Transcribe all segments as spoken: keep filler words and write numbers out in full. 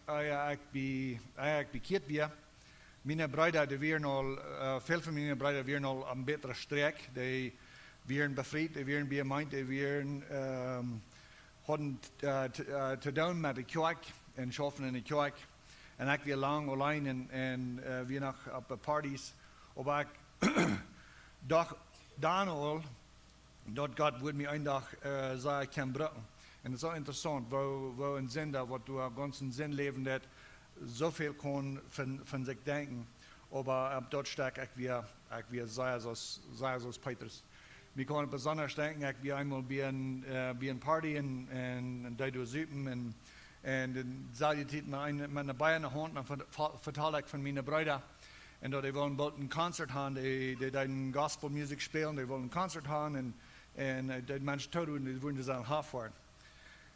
Ea ekj bie, ea ekj bekjieet wia, miene Breeda, dee wieren aul, äh, väl von miene Breeda wieren aul aum bätren Strakj. Dee wieren befriet, dee wieren bie de Jemeent, dee wieren, ähm, hauden, äh, t-, äh, to doonen met de Kjoakj un schauften enne Kjoakj. Un ekj wia lang auleen un, un, äh, wia noch opp de Partys. Oba ekj docht dan aul, daut Gott wudd mie een Dach, äh, sajen, kaun brucken. Un daut es soo interessaunt, woo, woo een Sinda, waut doa gaunz een Sinn läwen deed, soo väl kaun von, von sikj denkjen. Oba opp daut Stekj, ekj wia, ekj wia sea soo aus, sea soo aus Petrus. Mie kaun besonda denkjen, ekj wia eemol bie een, äh, bie een Party un, un, un deed doa supen un, un dan säd ekj met een, met een Bia enne Haunt, dan ve-, ve-, vetald ekj von miene Breeda. Un daut dee wullen boolt een Concert haben, dee, dee deeden Gospel Music spälen, dee wullen een Concert haben un, un, äh, dee Menschen toodoen, dee wudden sea happy woaren.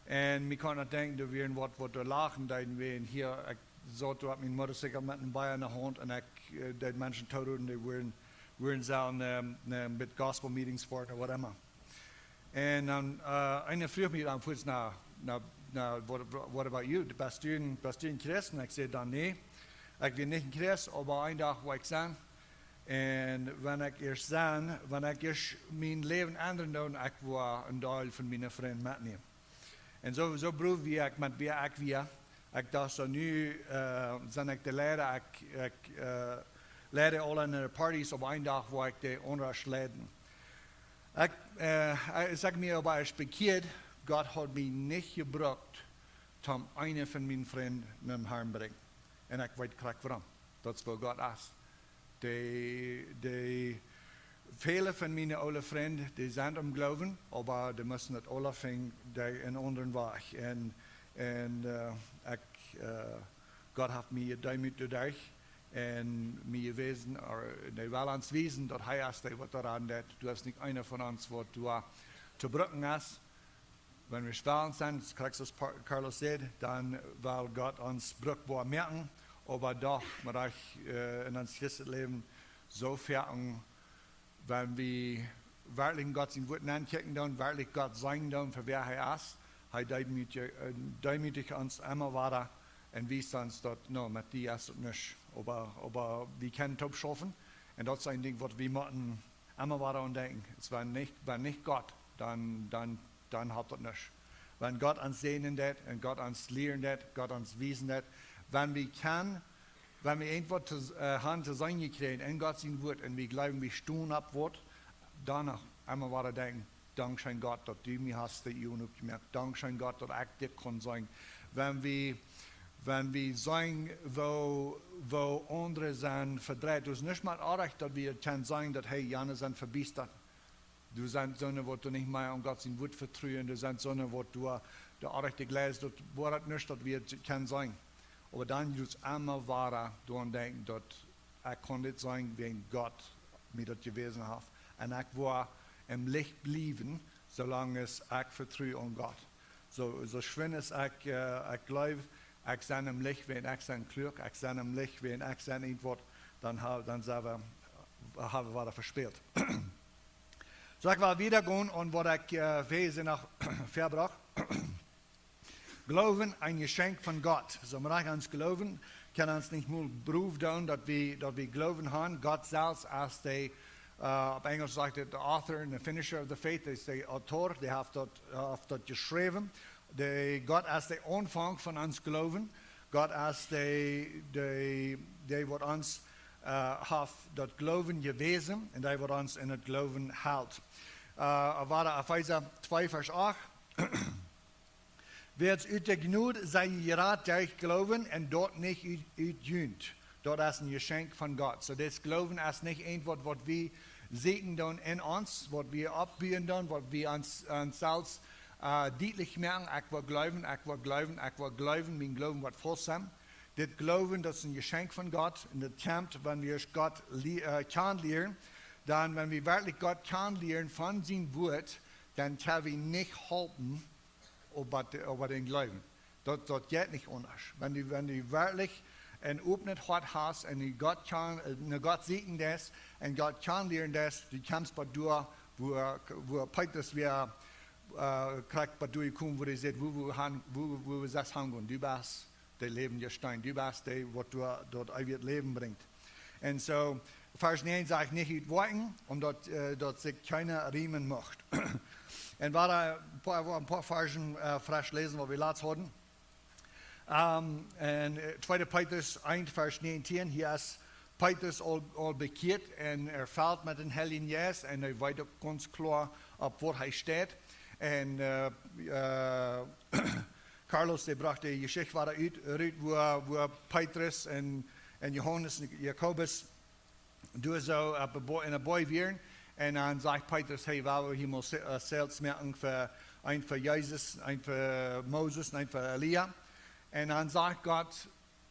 Un mie kaun ekj denkjen, doa wieren waut, waut doa lachen deeden, wäajen hia, ekj saut doa opp mien Motorcycle met een Bia enne Haunt un ekj, äh, deed Menschen toodoen, dee wudden, wudden sellen, ähm, ähm, met Gospel Meetings foaren ooda waut emma. Un dan, äh, eena fruach mie dan fuaz: "Na, na, na, what, what about you? Best du een, best du een Christ?" Un ekj säd dan: "Nä, ekj sie nich een Christ, oba een Dach woa ekj sennen. Un wan ekj ieescht sie, wan ekj ieescht mien Läwen endren doo, ekj woa een Deel von miene Frind metnämen." Un soo, soo proowd wia ekj met wäa ekj wia. Ekj docht soo: "Nu, äh, sie ekj de Leida, ekj, ekj, äh, leid aul aun de Partys, opp een Dach woa ekj dee aundasch leiden." Ekj, äh, ekj säd mie, oba ekj bekjieed, Gott haud mie nich jebrukt, om eenen von miene Frind nom Harn brinjen. Un ekj weet krakjt wuarom. Daut es woo Gott es. Dee, dee, väle von miene oole Frind, dee sent em Gloowen, oba dee musten daut aula finjen, dee een aundren Wajch. Un, un, äh, ekj, äh, Gott haft mie jedeemootijt doaderch un mie jewäsen, ooda dee well ons wiesen, daut hee es dee, waut doaraun deit. Doa es nich eena von ons, waut doa to brucken es. Wan wie schwach sent, daut es krakjt soo aus Pa-, Carlos säd, dan well Gott ons brukboa moaken, oba doch, mau ekj, äh, en ons christlichet Läwen soo foaken, wan wie werkjlich Gott sien Wuat aunkjikjen doonen, werkjlich Gott seenen doonen fa wäa hee es, hee deemootijcht, äh, deemootijcht ons emma wada un wiest ons daut, no, met die es daut nuscht. Oba, oba wie kjennen toop schaufen. Un daut es een Dinkj, waut wie motten emma wada aun denkjen. Es wan nich, wan nich Gott, dan, dan, dan halpt daut nuscht. Wan Gott ons säajnen deit un Gott ons lieren deit, Gott ons wiesen deit, wan wie kjennen, wan wie irjentwaut to, äh, haben to seenen jekjräajen en Gott sien Wuat un wie jleewen, wie stonen opp waut, dan noch emma wada denkjen: "Dankscheen Gott, daut du mie hast de Uagen opjemoakt. Dankscheen Gott, daut ekj dit kaun seenen." Wan wie, wan wie seenen, woo, woo aundre sent vedreit, daut es nich mea oajch, daut wie kjennen seenen, daut, hey, jane sent vebiestat. Doa sent soone, waut doa nich mea aun Gott sien Wuat vetruen, doa sent soone, waut doa, doa oajch de Gleis, daut woat nich, daut wie kjennen seenen. Oba dan jeit emma wada doaraun denkjen, daut ekj kaun dit seenen, wäajen Gott mie daut jewäsen haft. Un ekj woa em Licht bliewen, soo lang aus ekj vetru aun Gott. Soo, soo schwind aus ekj, äh, ekj jleew, ekj sie em Licht, wäajen ekj sie kluak, ekj sie em Licht, wäajen ekj sie irjentwaut, dan ha-, dan sent wie, haben wie wada vespält. Soo, ekj well wieda gonen aun waut ekj, äh, Varsch noch väabrocht. Gloowen, een Jeschenkj von Gott. Soo mau ons Gloowen, kaun ons nich mol Proov doonen, daut wie, daut wie Gloowen haben. Gott selfst es dee, äh, opp Enjlisch sajcht et, the author and the finisher of the faith, dee es de Autor, dee haft daut, haft daut jeschräwen. Dee, Gott es de Aunfank von ons Gloowen. Gott es dee, dee, dee waut ons, äh, haft daut Gloowen jewäsen un dee waut ons en daut Gloowen helt. Äh, wada Efeesa twee, Varsch acht. Wiels ut de Jnod sie jie jerat derch Gloowen un daut nich ut, ut junt. Daut es een Jeschenkj von Gott. Soo, dit Gloowen es nich irjentwaut, waut wie sieekjen doonen en ons, waut wie oppbuen doonen, waut wie ons, ons selfst, äh, dietlich moaken: "Ekj well gloowen, ekj well gloowen, ekj well gloowen, mien Gloowen woat voll sennen." Dit Gloowen, daut es een Jeschenkj von Gott. Un daut kjemt, wan wie Gott lie-, äh, kjanen lieren, dan, wan wie werkjlich Gott kjanen lieren von sien Wuat, dan kjenn wie nich halpen, oba de-, oba dän Gloowen. Daut, daut jeit nich aundasch. Wan du, wan du werkjlich een opnet Hoat hast un du Gott kjan-, äh, no Gott sieekjen deist un Gott kjanen lieren deist, du kjemst bie doa, wua, wua Petrus wia, äh, krakjt bie doa jekomen, wua hee sajcht: "Wua, wua han-, wua, wua, wua sest han gonen? Du best de läwendje Steen. Du best dee, waut doa daut eewje Läwen brinjt. Un soo, Varsch näajen sajcht: "Nich ut Woakjen, om daut, äh, daut sikj kjeena riemen mucht." Un wie woaren een poa, een poa Varschen, äh, fresch läsen, waut wie latst hauden. Ähm, en, äh, tweede Petrus eent, Varsch näajentieen, hia es Petrus aul, aul bekjieet un erfelt met dän Heiljen Jeist un hee weet uk gaunz kloa, opp waut hee steit. Un, äh, äh, Carlos, dee brocht de Jeschicht wada ut, rut, wua, wua Petrus un, un Johanes un Jakobus doa soo opp de Bo-, enne Boaj wieren. Un dan sajcht Petrus: "Hey, wie woaren hia mol se-, äh, Zelts moaken fa, eent fa Jesus, eent fa Moses un eent fa Elia." Un dan sajcht Gott,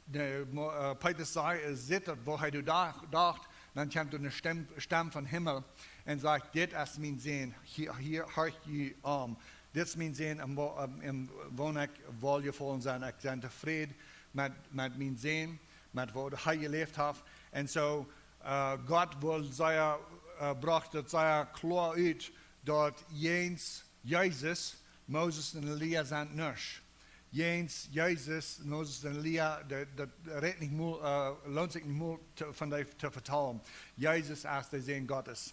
de Mo-, äh, Petrus sajcht, äh, sitt daut, waut hee doa dach-, docht, dan kjemt doa eene Stemm, Stemm vom Himmel un sajcht: "Dit es mien Sän, hia, hia horcht jie am. Dit es mien Sän, aun wa-, aun, aun waut ekj woljefaulen sie. Ekj sie tofräd met, met mien Sän, met waut hee jeläft haft." Un soo, äh, Gott well sea, äh, brocht daut sea kloa ut, daut jäajen Jesus, Moses un Elia sent nuscht. Jäajen Jesus, Moses un Elia, daut, daut rät nich mol, äh, loont sikj nich mol to, von dee to vetalen. Jesus es de Sän Gottes.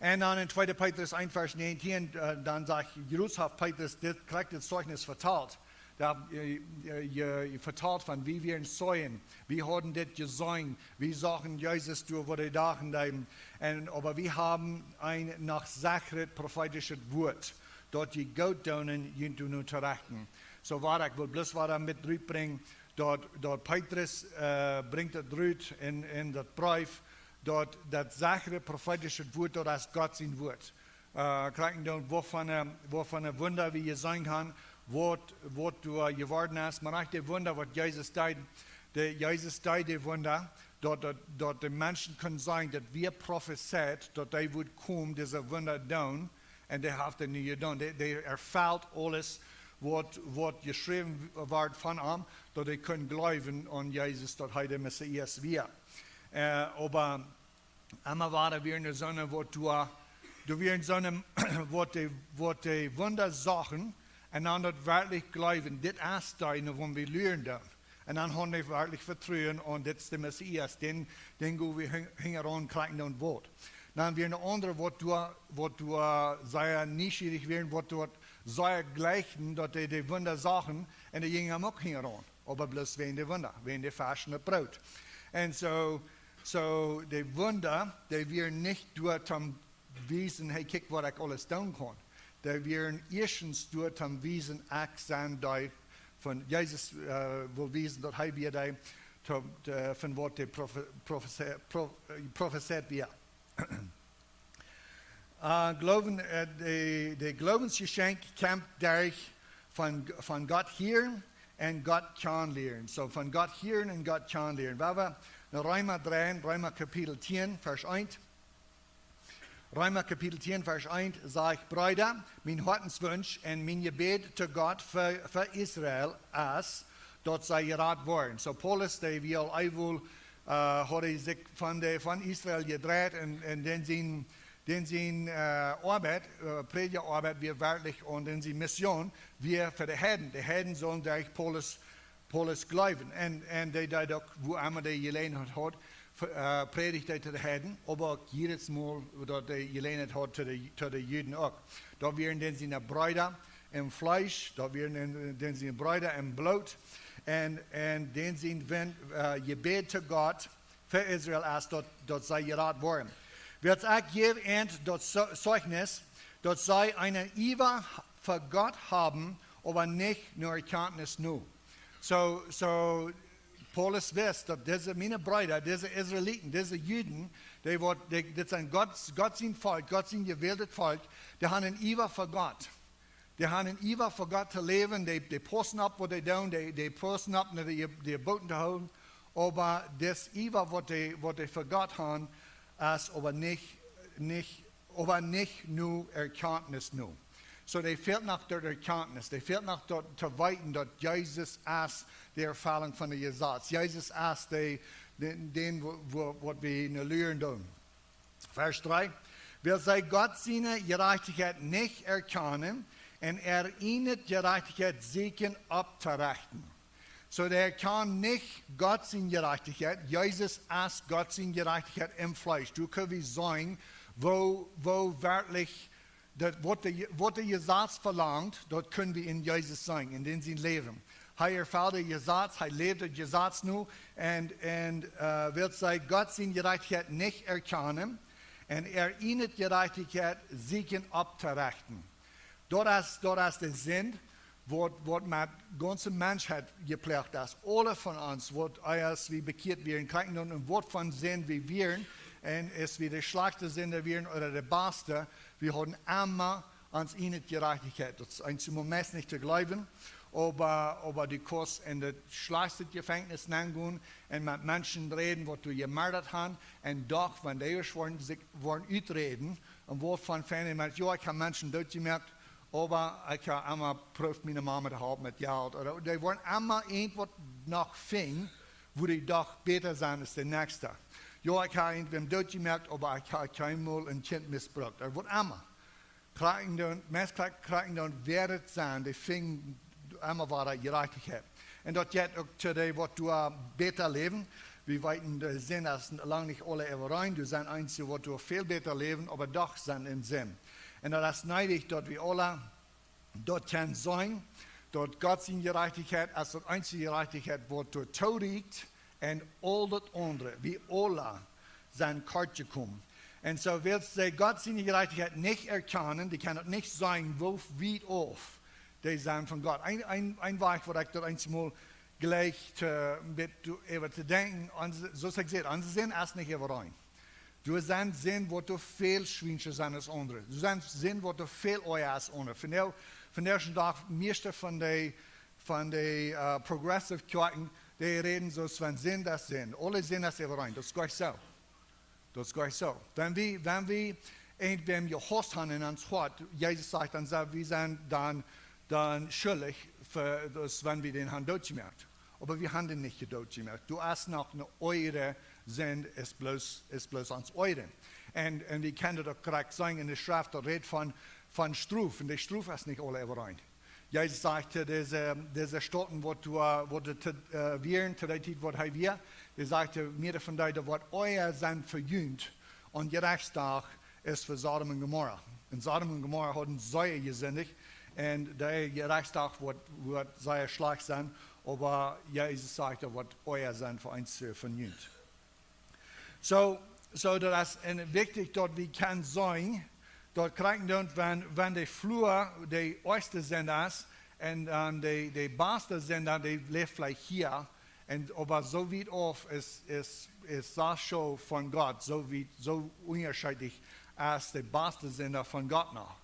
Un dan en tweede Petrus eent, Varsch näajentieen, äh, dan sajcht, jroz haft Petrus dit, krakjt dit Zeichnis vetalt. Doa, äh, äh, je, je vetalt von, wie wieren Zeugen, wie hauden dit jeseenen, wie sagen Jesus doa, waut hee doa deed. Un, oba wie haben een noch sechret profeetischet Wuat, daut jie goot doonen, junt doano to rechten. Soo waut ekj well bloos wada met rutbrinjen, daut, daut Petrus, äh, brinjt daut rut en, en daut Breef, daut, daut sechre profeetischet Wuat, daut es Gott sien Wuat. Äh, krakjt dan, waut fa een, waut fa een Wunda wie jeseenen haben, waut, waut doa jeworden es, mau uk de Wunda, waut Jesus deed, de, Jesus deed de Wunda, daut, daut, daut de Menschen kunnen seenen, daut wia profezeit, daut hee wudd komen, dise Wunda doonen, un dee haft et nu jedonen. Dee, dee erfelt aules, waut, waut jeschräwen woat von am, daut hee kunn jleewen aun Jesus, daut hee de Messias wia. Äh, oba emma wada wieren doa soone, waut doa, doa wieren soone, waut de, waut de Wunda sagen un dan daut werkjlich jleewen, dit es dee, no waut wie luren doonen. Un dan haben dee werkjlich Vetruen aun, dit es de Messias, dän, dän go wie hin-, hinjaraun, krakjt dan waut. Dan wieren de aundre, waut doa, waut doa sea nieschierich wieren, waut doa sea jlikjten, daut dee de Wunda sagen, un dee jinjen am uk hinjaraun. Oba bloos wäajen de Wunda, wäajen de Fesch un daut Broot. Un soo, soo de Wunda, dee wieren nich doa toom wiesen: "Hey, kjikj, waut ekj aules doonen kaun." Dee wieren ieeschtens doa toom wiesen, ekj sie dee, von Jesus, äh, well wiesen, daut hee wia dee, to, äh, von waut de Profe-, Profeze-, Pro-, äh, profezeit wia. Äh, Gloowen, äh, de, de Gloowensjeschenkj kjemt derch von, von Gott hieren un Gott kjanen lieren. Soo, von Gott hieren un Gott kjanen lieren. Wie woaren no Reema dree, Reema Kapitel tieen, Varsch eent. Reema Kapitel tieen, Varsch eent sajcht: "Breeda, mien Hoatenswunsch un mien Jebäd to Gott fa, fa Israel es, daut see jerat woaren." Soo Paulus, dee wia aul eewol, äh, haud sikj von de, von Israel jedreit un, un dän sien, dän sien, äh, Oabeit, äh, Prädjaoabeit wia werkjlich, un dän sien Mission wia fa de Heiden. De Heiden sullen derch Paulus Paulus jleewen. Un, un dee deed uk, wua emma dee Jeläajenheit haud, ve-, äh, prädicht dee to de Heiden, oba uk jiedet Mol, daut dee Jeläajenheit haud, to de, to de Juden uk. Daut wieren dän siene Breeda em Fleesch, daut wieren dän, dän siene Breeda em Bloot. Un, un dän sien Wunsch, äh, Jebäd to Gott fa Israel es, daut, daut see jerat woaren. Wiels ekj jäw an daut Zo-, Zeichnis, daut see eenen Iewa fa Gott haben, oba nich no Erkjantnis no. Soo, soo, Paulus wist, daut dise, miene Breeda, dise Israeliten, dise Juden, dee woat, dee, dit sent Gott, Gott sien Volkj, Gott sien jewältet Volkj, dee haben een Iewa fa Gott. Dee haben een Iewa fa Gott to läwen, dee, dee paussen opp waut dee doonen, dee, dee paussen opp no de, de Jeboten to hoolen, oba dis Iewa waut dee, waut dee fa Gott haben, es oba nich, nich oba nich no Erkjantnis no. Soo, dee fält noch daut Erkjantnis. Dee fält noch daut to weeten, daut Jesus es de Erfellunk von daut Jesaz. Jesus es de, de, dän, wua, wua, waut wie no luren doonen. Varsch dree. Wiels see Gott siene Jerajchtichkjeit nich erkjanen un äa ieejne Jerajchtichkjeit sieekjen opptorechten. So, dee kaun nich Gott siene Jerajchtichkjeit. Jesus es Gott siene Jerajchtichkjeit em Fleesch. Du kaust wie sajen, woo, woo werkjlich daut, waut de, waut de Jesaz velangt, daut kjenn wie en Jesus seenen, en dän sien Läwen. Hee erfelt daut Jesaz, hee läft daut Jesaz nu, un, un, äh, wiels hee Gott siene Jerajchtichkjeit nich erkjanen, un äa ieejne Jerajchtichkjeit sieekjen opptorechten. Daut es, daut es de Sind, waut, waut met gaunze Menschheit jeploagt es. Aule von ons, waut aus wie bekjieet wieren, kjrieejen dan, un waut von Sind wie wieren, un aus wie de schlajchte Sinda wieren ooda de baste, wie hauden emma ons ieejne Jerajchtichkjeit. Daut es eenjemol meist nich to jleewen, oba, oba du kaust en daut schlajchtste Jefenkjnis nengonen un met Menschen räden, waut die jemoakt haben, un doch, wan dee woaren sikj, woaren uträden, un waut von feine Menschen, jo, ekj hab Menschen dootjemoakt, oba ekj hab emma proowt miene Mame to halpen met Jelt. Ooda dee woaren emma irjentwaut noch finjen, woo dee doch bäta sent aus de näakjste. Jo, ekj hab irjentwäm dootjemoakt, oba ekj hab kjeenmol een Kjint missbrukt. Ooda waut emma. Kjrieejen dan, meist kjrie-, kjrieejen dan, wäa daut sent, dee finjen emma wada Jerajchtichkjeit. Un daut jeit uk to dee, waut doa bäta läwen. Wie weeten, de Sind es lang nich aule äwareen. Doa sent eenje, waut doa väl bäta läwen, oba doch sent en Sind. Un daut es needich, daut wie aule daut kjennen seenen, daut Gott siene Jerajchtichkjeit es daut eensje Jerajchtichkjeit, waut doa toorieekjt, un aul daut aundre, wie aule sent kort jekomen. Un soo, wiels see Gott siene Jerajchtichkjeit nich erkjanen, dee kjennen daut nich seenen, woo wiet auf dee sent von Gott. Een, een, een Wajch, waut ekj daut eenjemol jlikj to, met, äwa to denkjen, onse, soo aus ekj säd, onse Sind es nich äwareen. Doa sent Sind, waut doa väl schwienscha sent aus aundre. Doa sent Sind, waut doa väl oaja es aus aundre. Vondoag, vondoag dän Dach, mieeschte von dee, von dee, äh, progressive Kjoakjen, dee räden soo aus wan Sind es Sind. Aule Sind es äwareen. Daut es goanich soo. Daut es goanich soo. Wan wie, wan wie irjentwäm jehaust haben en ons Hoat, Jesus sajcht dan soo, wie sent dan, dan schuldich fa, daut es, wan wie dän haben dootjemoakt. Oba wie haben dän nich dootjemoakt. Doa es noch eene oajre Sind, es bloos, es bloos ons oajre. Un, un wie kjennen daut uk krakjt seenen en de Schreft, daut rät von, von Strof. Un de Strof es nich aule äwareen. Jesus sajcht, dise, dise Stoten, waut doa, waut doa to, äh, wieren, to dee Tiet, waut hee wia, dee sajcht, mea von dee, dee woat oaja sennen fa junt aum Jerechtsdach aus fa Sodom un Gomorra. Un Sodom un Gomorra hauden sea jesindicht. Un de Jerechtsdach woat, woat sea schlajcht sennen, oba Jesus sajcht, daut woat oaja sennen fa eenje, äh, von junt. Soo, soo daut es een, wichtich, daut wie kjennen seenen, daut kjrieejen dan, wan, wan de Flua de oajste Sind es, un, ähm, de, de baste Sind, dee läft veleicht hia, un, oba soo wiet auf es, es, es daut soo von Gott, soo wiet, soo unjascheedlich es de baste Sind von Gott noch.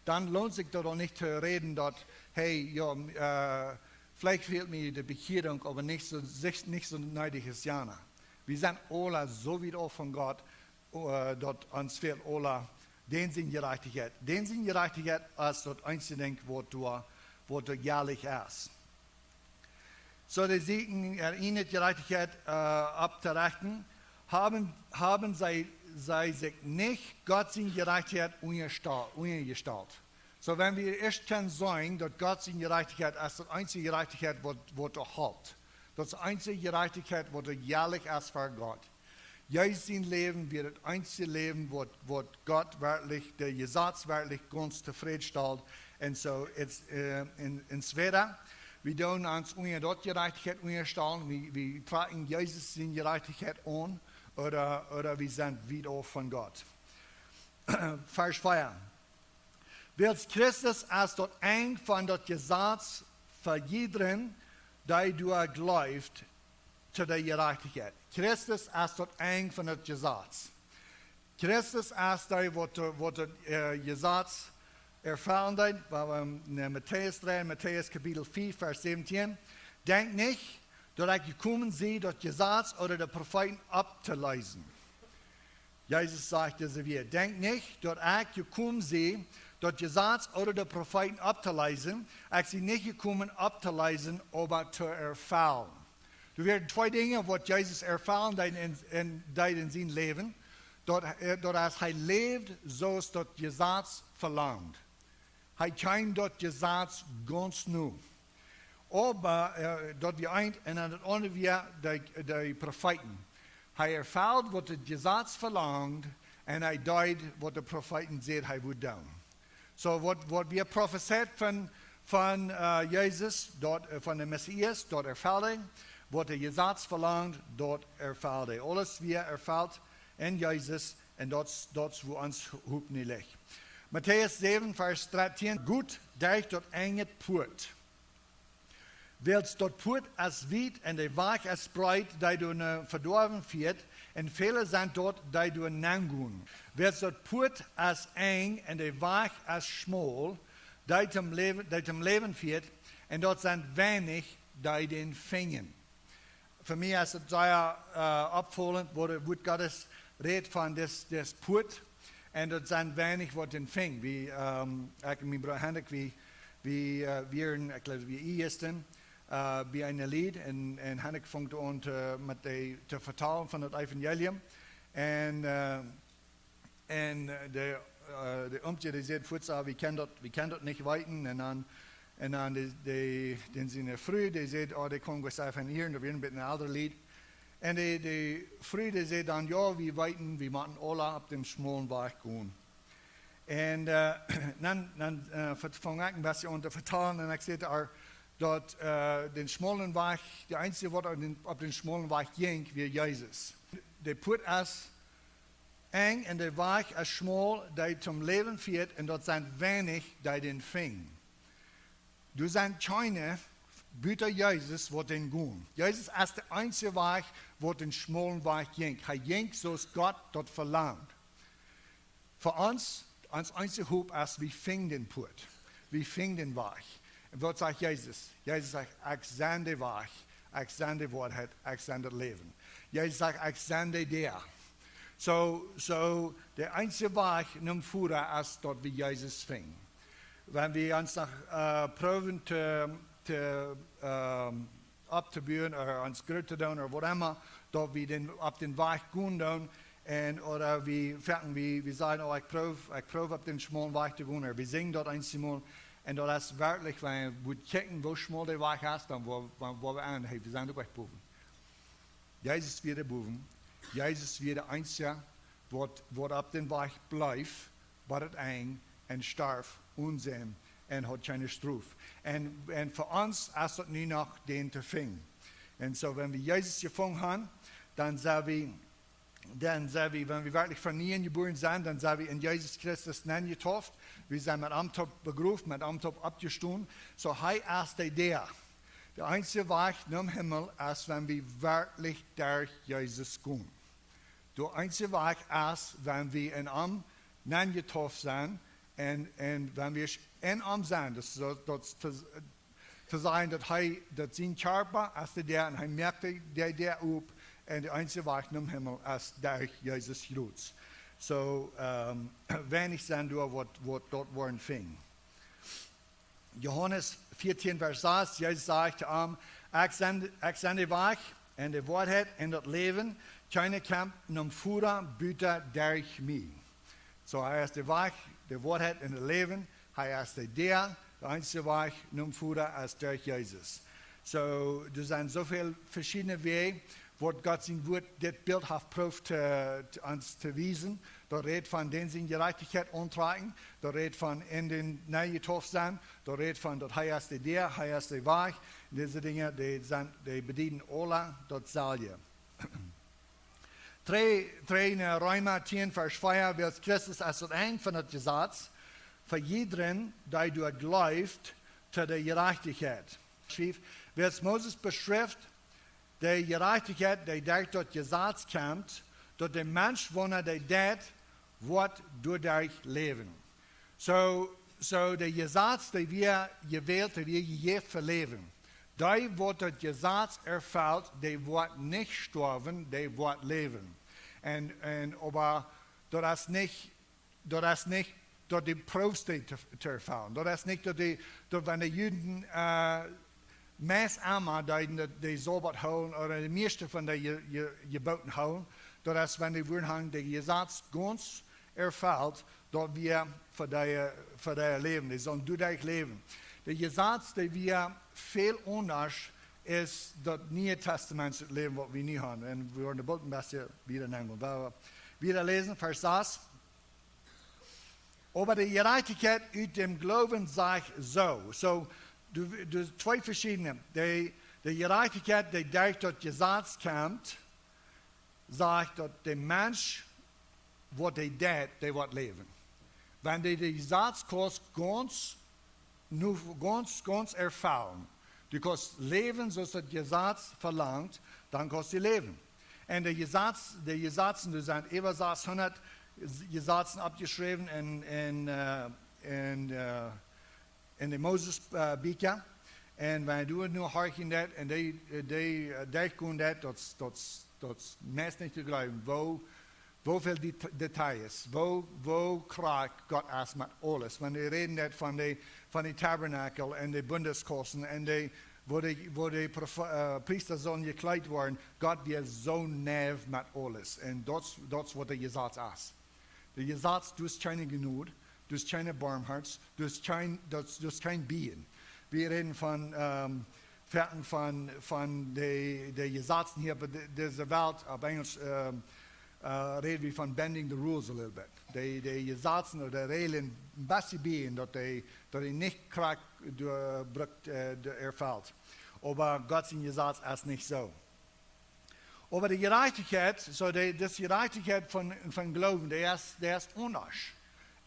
Dan loont sikj daut uk nich to räden, daut, hey, jo, äh, veleicht fält mie de Bekjierunk, oba nich soo, sikj, nich soo needich aus jana. Wie sent aule soo wiet auf von Gott, äh, daut ons fält aule dän siene Jerajchtichkjeit. Dän siene Jerajchtichkjeit es daut eensje Dinkj, waut doa, waut doa jäajlich es. Soo, dee sieekjen äare ieejne Jerajchtichkjeit, äh, opptorechten, haben, haben see, see sikj nich Gott siene Jerajchtichkjeit unjasta-, unjastalt. Soo, wan wie ieescht kjennen seenen, daut Gott siene Jerajchtichkjeit es daut eensje Jerajchtichkjeit, waut, waut doa halpt. Daut es de eensje Jerajchtichkjeit, waut doa jäajlich es fa Gott. Jesus sien Läwen wia daut eensje Läwen, waut, waut Gott werkjlich, de Jesaz werkjlich gaunz tofrädstalt. Un soo, es, äh, en, en wieda, wie doonen ons unja daut Jerajchtichkjeit unjastalen, wie, wie trakjen Jesus siene Jerajchtichkjeit aun, ooda, ooda wie sent wiet auf von Gott. Varsch vea. Wiels Christus es daut Enj von daut Jesaz fa jiedrem, dee doa jleeft, to de Jerajchtichkjeit. Christus es daut Enj von daut Jesaz. Christus es dee, waut, waut, äh, Jesaz erfellen deed, wan wie en Matäus dreien, Matäus Kapitel vea, Varsch säwentieen. Denkjt nich, daut ekj jekomen sie, daut Jesaz ooda de Profeeten opptoläsen. Jesus sajcht dise Wieed: Denkjt nich, daut ekj jekomen sie, daut Jesaz ooda de Profeeten opptoläsen. Ekj sie nich jekomen opptoläsen, oba to erfellen. Doa wieren twee Dinja, waut Jesus erfellen deed en, en, deed en sien Läwen. Daut, äh, daut es, hee läwd soo aus daut Jesaz velangt. Hee kjeem daut Jesaz gaunz no. Oba äh, daut wia eent, un dan daut aundre wia de, de Profeeten. Hee erfelt waut daut Jesaz velangt, un hee deed waut de Profeeten säden hee wudd doonen. So waut, waut wia profezeit von, von äh, Jesus, daut, äh, von de Messias, daut erfelt hee. Waut daut Jesaz velangt, daut erfelt hee. Aules wia erfelt en Jesus, un daut, daut es wua ons Hopninj licht. Matäus säwen, Varsch dartieen: Got derch daut enje Puat. Wiels daut Puat es wiet un de Wajch es breet, dee doa no Vedoawen fieet, un väle sent daut, dee doa nenn gonen. Wiels daut Puat es enj un de Wajch es schmaul, dee toom Läwen, dee toom Läwen fieet, un daut sent weinich, dee dän finjen. Fa mie es et sea äh, oppfaulent, wua daut Wuat Gottes rät von dis, dis Puat. Un daut sent weinich, waut dän finjen. Wie, ähm, ekj un mien Brooda Hendrik, wie, wie äh, wieren, ekj jleew, wie ieeschten äh, bie eene Lied, un, un Hendrik funk aun to, met dee to vetalen von daut Evangelium. Un äh, un äh, de, äh, de Omkje, dee säd fuaz: "Ah, wie kjennen daut, wie kjennen daut nich weeten." Un dan, un dan de, de, dän siene Fru, dee säd: "Oh, dee kaun goot sennen von hia." Un daut wia een bät een aundret Lied. Un de, de Fru, dee säd dan: "Jo, wie weeten, wie motten aula opp dän schmaulen Wajch gonen." Un äh, dan, dan äh, fung ekj een bät aun to vetalen, un ekj säd to äa daut äh, dän schmaulen Wajch, de eensje, waut opp dän, opp dän schmaulen Wajch jinkj, wia Jesus. De Puat es enj un de Wajch es schmaul, dee toom Läwen fieet, un daut sent weinich, dee dän finjen. Doa sent kjeene buta Jesus, waut dän gonen. Jesus es de eensje Wajch, waut dän schmaulen Wajch jinkj. Hee jinkj soo aus Gott daut velangt. Fa ons, ons eensje Hopninj es, wie finjen dän Puat. Wie finjen dän Wajch. Un waut sajcht Jesus? Jesus sajcht: "Ekj sie de Wajch, ekj sie de Woarheit, ekj sie daut Läwen." Jesus sajcht: "Ekj sie de Däa." So, so, de eensje Wajch nom Voda es daut wie Jesus finjen. Wan wie ons noch äh, proowen to, to ähm, opptobuen ooda ons groot to doonen ooda waut emma, daut wie dän, opp dän Wajch gonen doonen, un ooda wie foaken, wie, wie sajen: "Oh, ekj proow, ekj proow opp dän schmaulen Wajch to gonen." Ooda wie sinjen daut eenjemol, un daut es werkjlich, wan wie kjikjen, woo schmaul de Wajch es, dan woa, woa, woa wie aun, hey, wie sent uk ech bowen. Jesus wia de bowen. Jesus wia de eensje, waut, waut opp dän Wajch bleef bat daut Enj un storf one Sind un haud kjeene Strof. Un, un fa ons es daut nu noch dän to finjen. Un so, wan wie Jesus jefungen haben, dan sent wie, dan sent wie, wan wie werkjlich von nieem jebuaren sent, dan sent wie en Jesus Christus nenjetauft. Wie sent met am toop begroft, met am toop oppjestonen. So, hee es de Däa. De eensje Wajch nom Himmel es, wan wie werkjlich derch Jesus gonen. De eensje Wajch es, wan wie en am nenjetauft sent, un, un wan wie en am sent, daut, daut, daut to, to sajen, daut hee, daut sien Kjarpa es de Däa un hee moakt de, de Däa op, un de eensje Wajch nom Himmel es derch Jesus Christus. So, ähm, weinich sent doa, waut, waut daut woaren finjen. Johanes vieetieen, Varsch sas, Jesus sajcht to am: "Ekj sie, ekj sie de Wajch un de Woarheit un daut Läwen. Kjeena kjemt nom Voda buta derch mie." So, hee es de Wajch, de Woarheit un daut Läwen. Hee es de Däa, de eensje Wajch nom Voda es derch Jesus. So, doa sent soo väl veschiedne Wäaj, waut Gott sien Wuat dit Bilt haft proowt to, to ons to wiesen. Daut rät von dän siene Jerajchtichkjeit auntrakjen. Daut rät von en dän nenjetauft sennen. Daut rät von daut hee es de Däa, hee es de Wajch. Dise Dinja, dee sent, dee bedieden aula daut selwje. Dree, dree en Reema tieen, Varsch vea: "Wiels Christus es daut Enj von daut Jesaz, fa jiedrem, dee doa jleeft, to de Jerajchtichkjeit." Wiels Moses beschrift de Jerajchtichkjeit, dee derch daut Jesaz kjemt, daut de Mensch, wan hee dee deit, woat doaderch läwen. So, so de Jesaz, dee wia jewält, dee wia jejäft fa Läwen. Dee, waut daut Jesaz erfelt, dee woat nich stoawen, dee woat läwen. Un, un, oba daut es nich, daut es nich daut du proowst dee to, to erfellen. Daut es nich daut dee, daut wan de Juden äh, meist emma deeden daut, de Sabat hoolen, ooda de mieeschte von de Je-, Je-, Jebooten hoolen, daut es, wan dee wudden han de Jesaz gaunz erfelt, daut wia fa dee, fa dee läwen. Dee sullen doaderch läwen. De Jesaz, dee wia väl aundasch aus daut Niee Testament, daut Läwen waut wie nu haben. Un wie woaren de Bibel een bät wieda nämen. Wie woaren wieda läsen, Varsch sas. Oba de Jerajchtichkjeit ut däm Gloowen sajcht soo. Soo, du, du, twee veschiedne. De, de Jerajchtichkjeit, dee derch daut Jesaz kjemt, sajcht daut de Mensch, waut dee deit, dee woat läwen. Wan dee de Jesaz kaust gaunz, nu gaunz, gaunz erfellen, du kaust läwen soo aus daut Jesaz velangt, dan kaust du läwen. Un de Jesaz, de Jesazen, doa sent äwa sashundat Jesazen oppjeschräwen en, en, äh, en, äh, en de Moses, äh, Bieekja. Un wan du nu horchen deist un dee, dee, äh, derchgonen deist, daut, daut, daut meist nich to jleewen, woo, woo väl Det-, Details, woo, woo krakjt Gott es met aules. Wan dee räden deist von de, von de Tabernakel un de Bundeskausten un de, woo de, woo de Prof-, äh, Priesta sullen jekjleet woaren, Gott wia soo nau met aules. Un daut, daut es waut de Jesaz es. De Jesaz, daut es kjeene Jnod, daut es kjeene Barmhoat, daut es kjeen, daut, daut es kjeen Bieekjen. Wie räden von, ähm, Werkjen von, von de, de Jesazen hia opp de, dise Welt, opp Enjlisch, ähm, äh, räd wie von bending the rules a little bit. De, de Jesazen ooda de Räajlen een bät bieekjen, daut dee, daut dee nich krakjt doa brukt, äh, doa erfelt. Oba Gott sien Jesaz es nich soo. Oba de Jerajchtichkjeit, soo de, dise Jerajchtichkjeit von, von Gloowen, dee es, dee es aundasch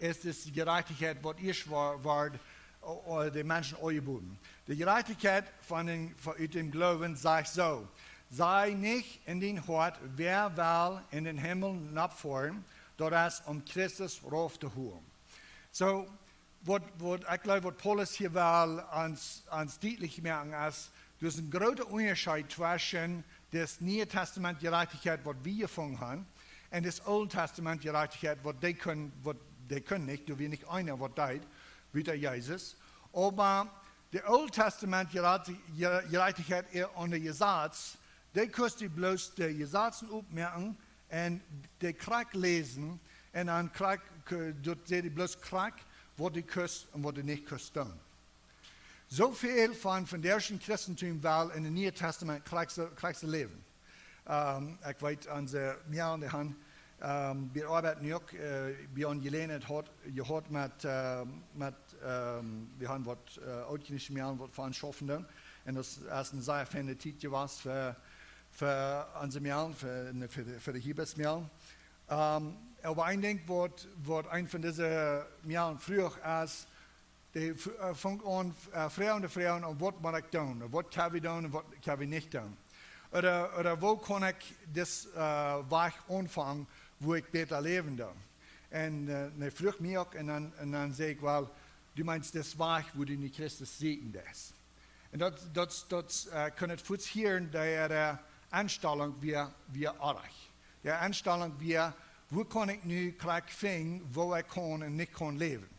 aus dise Jerajchtichkjeit waut ieescht wa-, wort, o-, o-, de Menschen aunjebooden. De Jerajchtichkjeit von dän, von, ut däm Gloowen sajcht soo: Saj nich en dien Hoat: Wäa well en dän Himmel nopp foaren, daut es om Christus rauf to holen. Soo, waut, waut, ekj jleew, waut Paulus hia well ons, ons dietlich moaken es, doa es een groota Unjascheet tweschen daut Niee Testament Jerajchtichkjeit waut wie jefungen haben un daut Oole Testament Jerajchtichkjeit waut dee kunnen, waut dee kunnen nich, doa wia nich eena waut deed, buta Jesus. Oba daut Oole Testament Jerajchti-, Jer-, Jerajchtichkjeit, äh, aun de Jesaz, dee kust du bloos de Jesazen oppmoaken un dee krakjt läsen un dan krakjt, k-, daut sajcht die bloos krakjt waut du kust un waut du nich kust doonen. Soo väl von, von daut ieeschte Christentum well en daut Niee Testament krakjt soo, krakjt soo läwen. Ähm, ekj weet, onse, jo, dee haben, ähm, bie Oabeit nu uk, äh, bie ons jeläajent haud, jehaut met, äh, met, ähm, wie haben waut, äh, Ooltkolonische Mejalen waut fa ons schaufen doonen. Un daut es eene sea feine Tiet jewast fa, fa onse Mejalen, fa, ne, fa de, fa de Hiebes Mejalen. Ähm, oba een Dinkj waut, waut eena von dise Mejalen fruach es, dee f-, äh, funk aun, äh, froagen un froagen: Waut mott ekj doonen? Waut kjenn wie doonen un waut kjenn wie nich doonen? Ooda, ooda woo kaun ekj dis, äh, Wajch aunfangen, woo ekj bäta läwen doo? Un, äh, dee fruach mie uk un dan, un dan säd ekj: Well, du meenst dis Wajch, woo du no Christus sieekjen deist. Un daut, daut, daut, äh, kunn ekj fuaz hieren, dee, äh, Enstalunk wia, wia oajch. Dee Enstalunk wia: Woo kaun ekj nu krakjt finjen, woo ekj kaun un nich kaun läwen?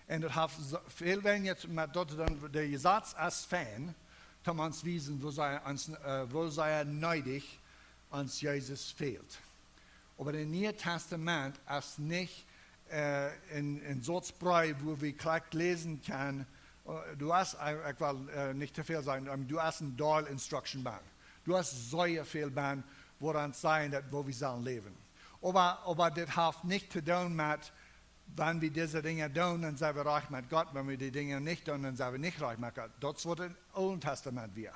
Un daut haft soo väl weinja met daut to doonen, de Jesaz es fein, om ons wiesen, woo sea ons, äh, woo sea needich ons Jesus fält. Oba daut Niee Testament es nich, äh, een, een Saz Breew, wua wie krakjt läsen kjennen. Äh, du hast, äh, ekj well, äh, nich too väl sajen, oba du hast een Deel Instruction Book. Du hast sea väl Book, wua aun sajcht daut, woo wie sellen läwen. Oba, oba dit haft nich to doonen met, wan wie dise Dinja doonen, dan sent wie rajcht met Gott. Wan wie dee Dinja nich doonen, dan sent wie nich rajcht met Gott. Daut es waut em Oolen Testament wia.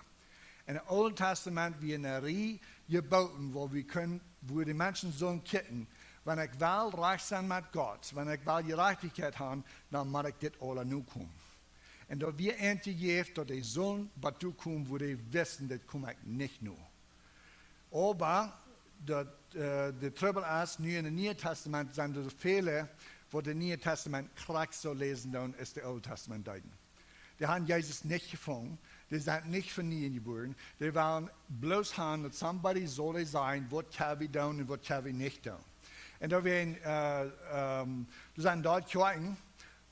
En daut Oole Testament wia eene Rieej Jeboten, wua wie kunnen, wua de Menschen sullen kjikjen: Wan ekj well rajcht sennen met Gott, wan ekj well Jerajchtichkjeit haben, dan mott ekj dit aula nokomen. Un daut wia an jejäft, daut dee sullen bat doa komen, wua dee wisten, dit kom ekj nich no. Oba daut, äh, de Trubbel es, nu en daut Niee Testament sent doa väle, waut daut Niee Testament krakjt soo läsen doonen aus daut Oole Testament deeden. Dee haben Jesus nich jefungen, dee sent nich von nieem jebuaren, dee wellen bloos haben, daut somebody saul dee sajen, waut kjenn wie doonen un waut kjenn wie nich doonen. Un doa wieren, äh, ähm, doa sent doa Kjoakjen,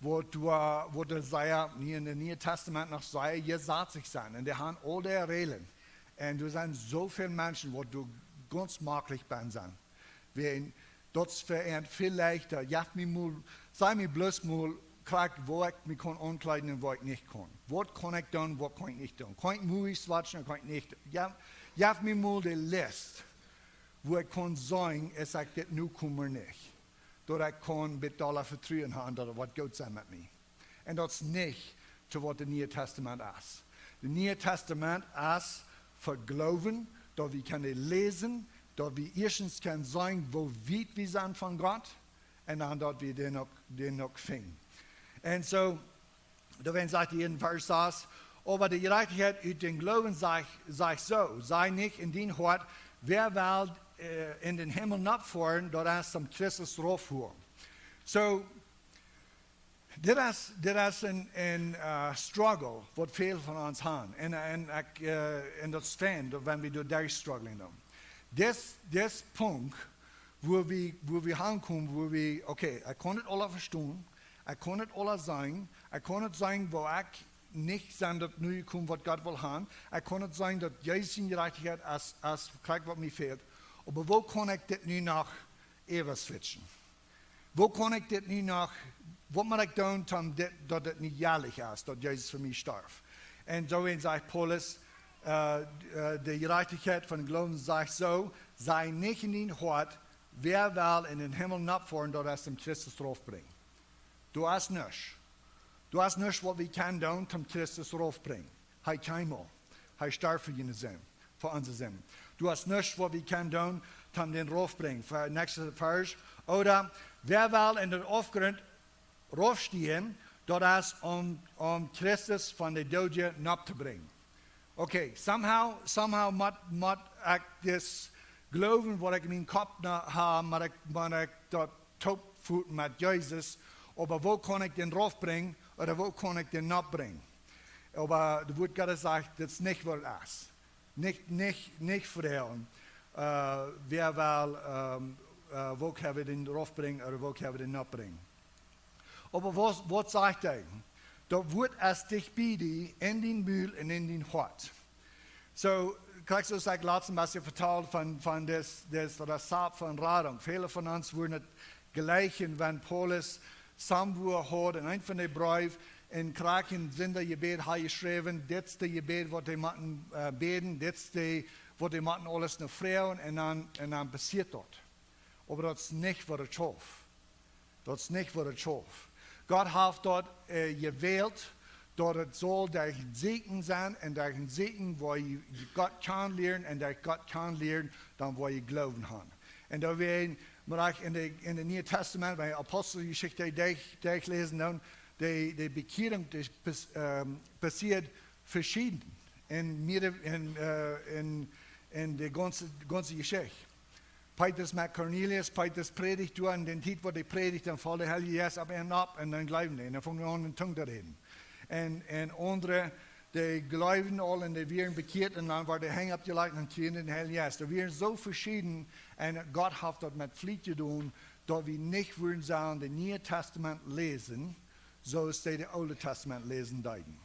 wua doa, wua doa sea, nu en daut Niee Testament noch sea jesazlich sent. Un dee haben aul dee Räajlen. Un doa sent soo väl Menschen, wua doa gaunz maklich bie sent. Wäajen daut es fa an väl leichta. Jeff mie mol, saj mie bloos mol, krakjt woo ekj mie kaun aunkjleeden un woo ekj nich kaun. Waut kaun ekj doonen, waut kaun ekj nich doonen? Kaun ekj movies watchen, kaun ekj nich? Jo, jeff mie mol de List, woo ekj kaun sajen, es ekj dit nu komen nich. Daut ekj kaun betola Vetruen haben, daut et woat goot sennen met mie. Un daut es nich to waut daut Niee Tastament es. Daut Niee Tastament es fa Gloowen, daut wie kjennen läsen, daut wie ieeschtens kjennen seenen, woo wiet wie sent von Gott, un dan daut wie dän uk, dän uk finjen. Un soo, doawäajen sajcht hee en Varsch sas: "Oba de Jerajchtichkjeit ut dän Gloowen sajcht, sajcht soo: Saj nich en dien Hoat: Wäa well, äh, en dän Himmel nopp foaren, daut es om Christus rauf foaren." Soo, dit es, dit es een, een, äh, struggle, waut väl von ons haben. Un, un ekj, äh, un daut es fein, daut wan wie doa derch strugglen dan. Dis, dis Punkt, wua wie, wua wie hankomen, wua wie, okay, ekj kaun et aula vestonen, ekj kaun et aula seenen, ekj kaun et seenen, wua ekj nich sie daut nu jekomen, waut Gott well haben, ekj kaun et seenen, daut Jesus siene Jerajchtichkjeit es, es krakjt waut mie fält, oba woo kaun ekj dit nu noch äwa switchen? Woo kaun ekj dit nu noch, waut mott ekj doonen, om dit, daut et nich jäajlich es, daut Jesus fa mie storf? Un doawäajen sajcht Paulus, äh, äh, de Jerajchtichkjeit von Gloowen sajcht soo: Saj nich en dien Hoat: Wäa well en dän Himmel nopp foaren, daut es om Christus rauf brinjen. Doa es nuscht. Doa es nuscht, waut wie kjennen doonen, om Christus rauf brinjen. Hee kjeem aul. Hee storf fa june Sind, fa onse Sind. Doa es nuscht, waut wie kjennen doonen, om dän rauf brinjen. Ver-, näakjste Varsch. Ooda: Wäa well en dän Aufgrunt rauf stieen, daut es om, om Christus von de Doodje nopp to brinjen. Okay, somehow, somehow mott, mott ekj dis Gloowen, waut ekj en mien Kopp ha, mott ekj, mott ekj daut toopfooten met Jesus, oba woo kaun ekj dän rauf brinjen, ooda woo kaun ekj dän nopp brinjen? Oba daut Wuat Gottes sajcht, daut es nich waut et es. Nich, nich, nich froagen, äh, wäa well, ähm, äh, woo kjenn wie dän rauf brinjen, ooda woo kjenn wie dän nopp brinjen? Oba waut, waut sajcht hee? Daut Wuat es dicht bie die, en dien Mul un en dien Hoat. Soo, krakjt soo aus ekj latst een bät vetald von, von dit, dit Rezapt von Radunk. Väle von ons wudden et jlikjen, wan Paulus somewhere haud en eenen von de Breew, en krakjt een Sindachjebäd haud jeschräwen, dit es daut Jebäd, waut dee motten, äh, bäden, dit es daut, waut dee motten aules no froagen, un dan, un dan passieet daut. Oba daut es nich waut et schauft. Daut es nich waut et schauft. Gott haft daut, äh, jewält, daut et saul derch Sieekjen sennen, un derch Sieekjen woa jie Gott kjanen lieren, un derch Gott kjanen lieren, dan woa jie Gloowen haben. Un doawäajen, wan ekj en de, en de Niee Tastament, wan jie Aposteljeschicht derch, derchläsen, dan, de, de Bekjierunk, dee pass-, ähm, passieet veschieden en mea, en, äh, en, en de gaunze, gaunze Jeschicht. Petrus met Kornelius, Petrus prädicht doa, un en de Tiet, wua hee prädicht, dan foll de Heilje Jeist opp an nopp, un dan jleewden dee, un dan fungen dee aun en Tungen to räden. Un, un aundre, dee jleewden aul, un dee wieren bekjieet, un dan worden de Henj oppjelajcht, un dan kjrieejen dee dän Heiljen Jeist. Daut wia soo veschieden, un Gott haft daut met Fliet jedonen, daut wie nich wudden sellen daut Niee Tastament läsen, soo aus see daut Oole Tastament läsen deeden.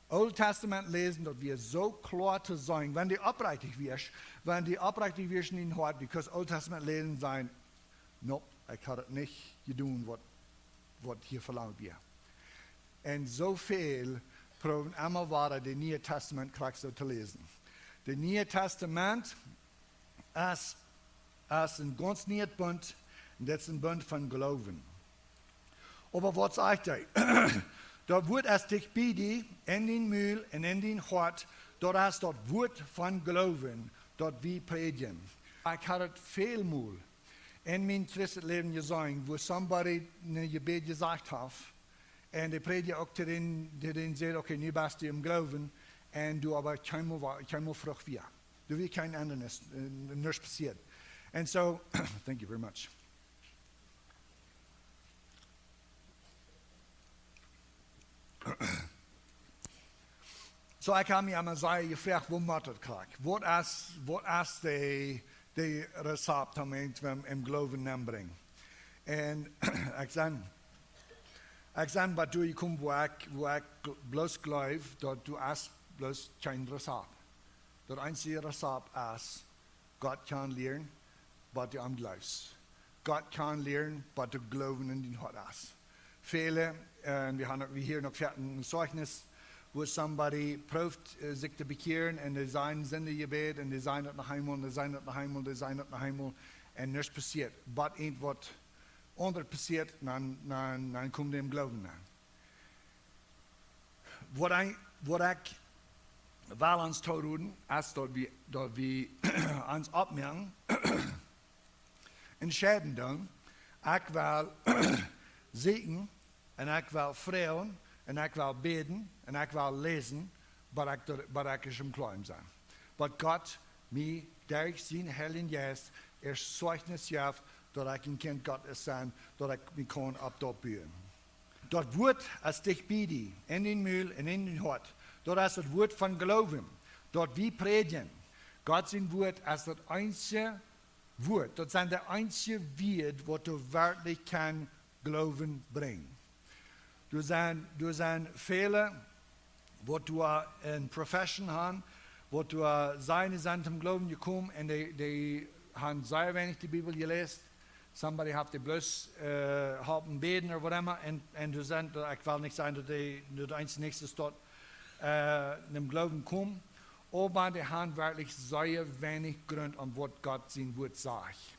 Oole Tastament läsen, daut wia soo kloa to seenen, wan dee oprechtich wia, wan dee oprechtich wia en äa Hoat, because Oole Tastament läsen, sajen: "Nope, ekj haud et nich jedonen, waut, waut hia velangt wia." Un soo väl proowen emma wada daut Niee Tastament krakjt soo to läsen. Daut Niee Tastament es, es een gaunz nieet Bunt, un daut es een Bunt von Gloowen. Oba waut sajcht hee? Daut Wuat es dicht bie die, en dien Mul un en dien Hoat, daut es daut Wuat von Gloowen, daut wie prädjen. Ekj haud et väl mol en mien Christenläwen jeseenen, wua somebody een Jebäd jesajcht haft, un de Prädja uk to dän, to dän säd: "Okay, nu best du em Gloowen, un du oba kjeenmol wa-, kjeenmol Frucht wia. Du wia kjeen Endanis, äh, nuscht passieet." And so, thank you very much. So, ekj hab mie emma sea jefroacht, woo mott daut krakjt? Waut es, waut es de, de Rezapt, om eent em, em Gloowen nenbrinjen? Un ekj sie, ekj sie bat doa jekomen, wua ekj, wua ekj gl-, bloos jleew, daut doa es bloos kjeen Rezapt. Daut eensje Rezapt es, Gott kjanen lieren, bat du aun jleefst. Gott kjanen lieren, bat daut Gloowen en dien Hoat es. Väle, äh, wie haben, wie hieren uk foaken een Zeichnis, wua somebody proowt, äh, sikj to bekjieren un dee sajen Sindajebäd un dee sajen daut noch eemol un dee sajen daut noch eemol, dee sajen daut noch eemol un nuscht passieet. Waut eent waut aundret passieet, dan, dan, dan komen dee em Gloowen aun. Waut ekj, waut ekj well ons tooroden, es daut wie, daut wie ons oppmoaken, entscheiden doonen, ekj well sieekjen un ekj well froagen un ekj well bäden un ekj well läsen, waut ekj, waut ekj es em Gloowen sennen. Waut Gott mie derch sienen Heiljen Jeist es Zeichnis jeft, daut ekj een Kjint Gottes sie, daut ekj mie kaun opp daut buen. Daut Wuat es dicht bie die, en dien Mul un en dien Hoat. Daut es daut Wuat von Gloowen, daut wie prädjen. Gott sien Wuat es daut eensje Wuat, daut sent de eensje Wieed, waut doa werkjlich kaun Gloowen brinjen. Doa sent, doa sent väle, waut doa eene Profession haben, waut doa sajen, dee sent toom Gloowen jekomen un dee, dee haben sea weinich de Bibel jeläst. Somebody haft dee bloos, äh, halpen bäden ooda waut emma. Un, un doa sent, ekj well nich sajen daut dee, daut eent näakjste daut, äh, em Gloowen komen. Oba dee haben werkjlich sea weinich Grunt aun waut Gott sien Wuat sajcht.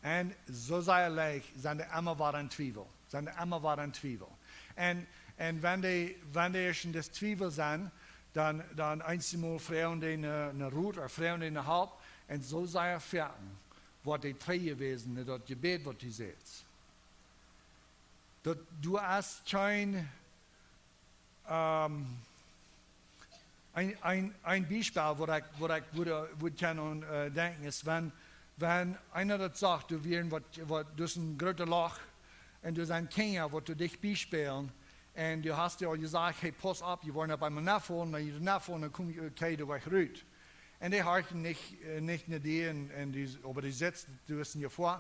Un soo sea leicht sent dee emma wada en Twiewel. Sent dee emma wada en Twiewel. Un, un wan dee, wan dee ieescht en dän Twiewel sent, dan, dan eensjemol froagen dee een, een Rot ooda froagen dee een Help. Un soo sea foaken woat dee trigjjewäsen, daut Jebäd waut du sajchst. Daut, du hast kjeen, ähm, een, een, een Biespel, waut ekj, waut ekj wudd, wudd kjennen, äh, denkjen, es, wan, wan eena daut sajcht, du wieescht waut, waut, du hast een grootet Loch, un doa sent Kjinja, waut doa dicht bie spälen, un du hast an jesajcht, hey, pauss opp, jie woaren opp eemol nenfaulen, wan jie nenfaulen, dan kom jie, okay, doa wajch rut. Un dee horchen nich, äh, nich no die, un, un dee, oba dee sitt, du best en Jefoa.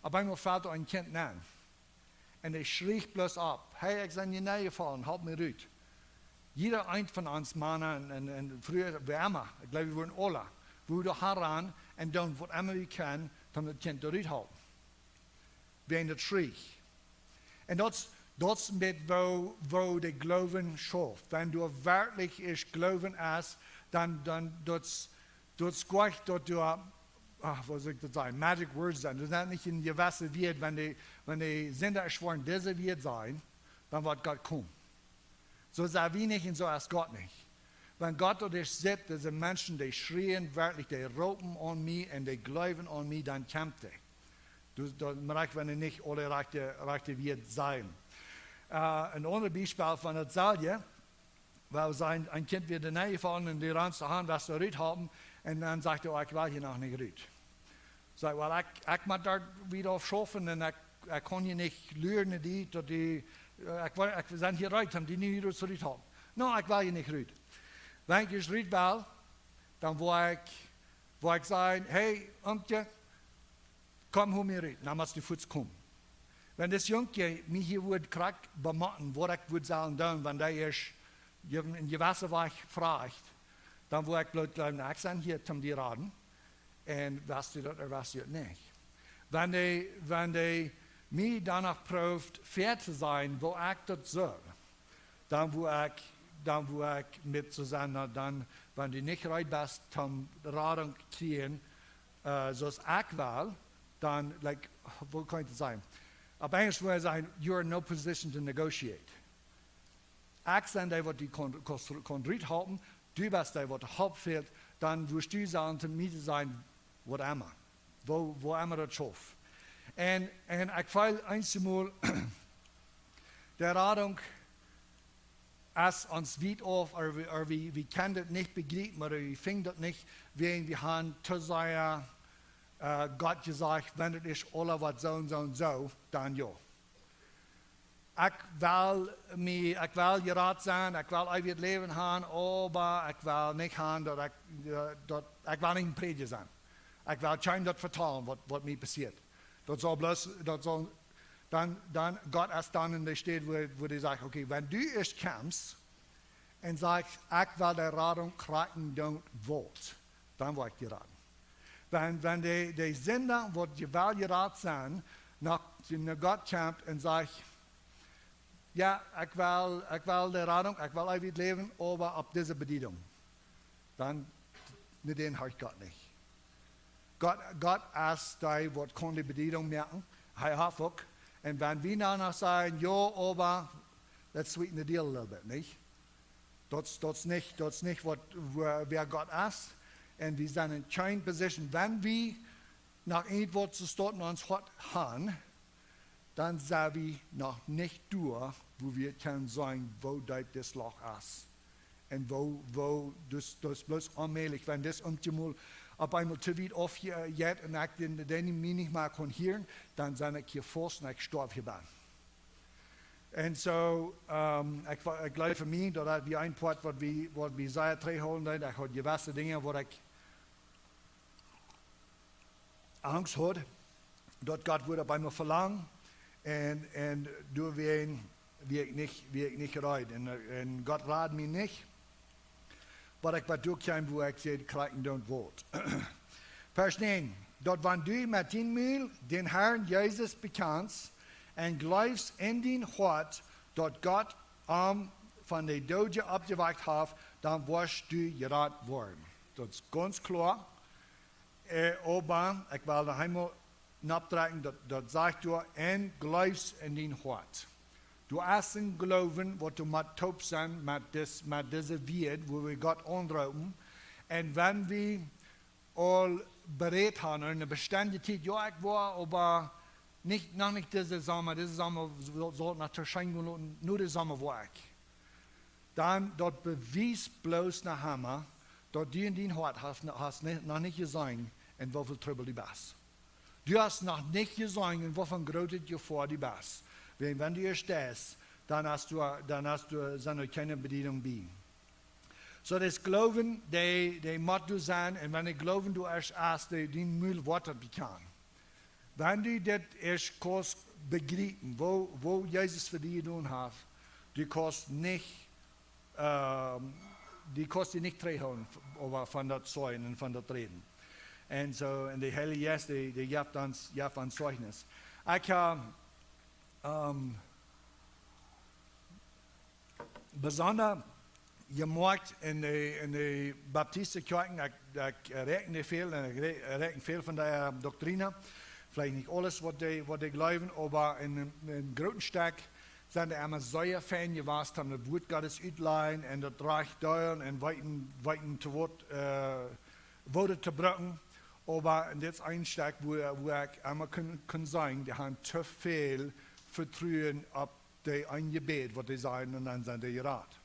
Opp eemol felt doa een Kjint nenn. Un dee schricht bloos opp: Hey, ekj sie hia nenjefollen, halp mie rut. Jieda eent von ons Mana un, un, un Frues, wäa emma, ekj jleew, wie wudden aula, wie wudden doa han un doonen waut emma wie kjennen, om daut Kjint doa rut to halpen. Wäajen daut schricht. Un daut, daut es met woo, woo de Gloowen schauft. Wan doa werkjlich es Gloowen es, dan, dan daut, daut es nich daut doa, ah, waut saul ekj daut sajen, magic words sent. Daut sent nich een jewesse Wieed, wan dee, wan dee Sinda es schwoa, dise Wieed sajen, dan woat Gott komen. Soo sent wie nich un soo es Gott nich. Wan Gott doa sitt, dise Menschen, dee schrieen werkjlich, dee roopen aun mie un dee jleewen aun mie, dan kjemt hee. Du, daut moakt, wan dee nich aule rajchte, rajchte Wieed sajen. Äh, een aundret Biespel von daut selwje, wua een, een Kjint wia doa nenjefollen un dee rand soo han, west doa rut halpen, un dan sajcht hee: Oh, ekj well hia noch nich rut. Saj: Well, ekj, ekj mott doa wieda aun schaufen un ekj, ekj kaun hia nich luren, dee, daut dee, äh, ekj well, ekj, wie sent hia rut, om die nich rut to halpen. No, ekj well hia nich rut. Wan ekj ieescht rut well, dan woa ekj, woa ekj sajen: Hey, Omkje, komm, hol mie rut. Dan motst du fuaz komen. Wan daut Jungkje mie hia wudd krakjt bemotten, waut ekj wudd sellen doonen, wan dee ieescht je-, een jewesse Wajch froagt, dan wudd ekj bloos jleewen, ekj sie hia om die to raden. Un west du daut ooda west du daut nich? Wan dee, wan dee mie doano proowt, fäa to sennen, woo ekj daut saul, dan wudd ekj, dan wudd ekj met soo sennen, na, dan, wan du nich reed best, om Radunk kjrieen, äh, soo aus ekj well, dan, like, woo kaun ekj daut sajen? Opp Enjlisch wudd ekj sajen: You're in no position to negotiate. Ekj sie dee, waut die kaun, kaun, kaun rut halpen, du best dee, waut de Help fält, dan wudd du sajen to mie to sennen, waut emma. Woo, woo emma daut schauft. Un, un ekj feel eenjemol, de Radunk es ons wiet auf, ooda wie, ooda wie, wie kjennen daut nich bejriepen, ooda wie finjen daut nich, wäajen wie haben to sea, äh, Gott jesajcht, wan daut es aula waut soo un soo un soo, dan jo. Ekj well mie, ekj well jerat sennen, ekj well eewjet Läwen haben, oba ekj well nich haben daut ekj, äh, daut, ekj well nich een Prädja sennen. Ekj well kjeenem daut vetalen, waut, waut mie passieet. Daut saul bloos, daut saul, dan, dan, Gott es dan en de Städ, wua, wua hee sajcht: Okay, wan du ieescht kjemst un sajchst: Ekj well de Radunk kjrieen, dan woat, dan woa ekj die raden. Wan, wan de, de Sinda, waut je well jerat sent, no, no Gott kjemt un sajcht: Jo, ekj well, ekj well de Radunk, ekj well eewjet Läwen, oba opp dise Bediedunk. Dan, met dän horcht Gott nich. Gott, Gott es dee, waut kaun de Bediedunk moaken. Hee haft uk. Un wan wie dan noch sajen, jo, oba, let's sweeten the deal a little bit, nich? Daut, daut es nich, daut es nich waut, wäa, wäa Gott es. Un wie sent en kjeen position, wan wie noch irjentwaut to stoten en ons Hoat han, dan sent wie noch nich doa, wua wie kjennen seenen, woo deep dit Loch es. Un woo, woo, daut, daut es bloos onmäajlich, wan dit emol opp eemol too wiet aufjeit un ekj dän, dän mie nich mea kaun hieren, dan sie ekj hia faust un ekj stoaw hia bennen. Un soo, ehm, ekj, wa- ekj jleew fa mie, daut daut wia een Poat, waut wie, waut wie sea trigjhoolen deed. Ekj haud jewesse Dinja, waut ekj Angst haud, daut Gott wudd opp eemol velangen. Un, un doawäajen wia ekj nich, wia ekj nich reed. Un, un Gott rad mie nich, bat ekj bat doa kjeem, wua ekj säd, krakjt en dän Wajch. Varsch näajen: Daut wan du met dien Mul dän Harn Jesus bekjanst un jleefst en dien Hoat, daut Gott am von de Doodje oppjewakjt haft, dan woascht du jerat woaren. Daut es gaunz kloa. Eh, oba ekj well noch eemol noppdrekjen, daut, daut sajcht doa, un jleefst en dien Hoat. Du hast en Gloowen, waut du motst toop sennen met dis, met dise Wieed, wua wie Gott aunroopen. Un wan wie aul berät han, en eene bestemmte Tiet, jo, ekj woa, oba nich, noch nich disen Somma, disen Somma saul, saul noch to scheen gonen, no dän Somma woa ekj. Dan daut bewiest bloos noch emol, daut du en dien Hoat hast, hast ni- noch nich jeseenen, en woo väl Trubbel du best. Du hast noch nich jeseenen, en woo von groote Jefoa du best. Wan, wan du ieescht deist, dan hast du, dan hast du, sent doa kjeene Bediedunk bie. Soo, daut Gloowen, dee, dee mott doa sennen, un wan de Gloowen doa es, aus dee, dien Mul woat daut bekjanen. Wan du dit ieescht kaust bejriepen, woo, woo Jesus fa die jedonen haft, du kaust nich, ehm, du kaust die nich trigjhoolen, oba von daut sajen un von daut räden. Un soo, un de Heilje Jeist, dee, dee jeft ons, jeft ons Zeichnis. Ekj hab, ehm, besonda jemoakjt en de, en de Baptistenkjoakjen, ekj, ekj räakjen väl, un ekj räakjen väl von de, eh, Doktrina. Veleicht nich aules, waut dee, waut dee jleewen, oba en, en grooten Stekj sent dee emma sea fein jewast, haben daut Wuat Gottes utlajen un daut rajcht deelen un weeten, weeten to waut, eh, Wieed to brucken. Oba en dit een Stekj, wua, wua ekj emma kunn, kunn seenen, dee haben too väl Vetruen opp dee een Jebäd, waut dee sajen, un dan sent dee jerat.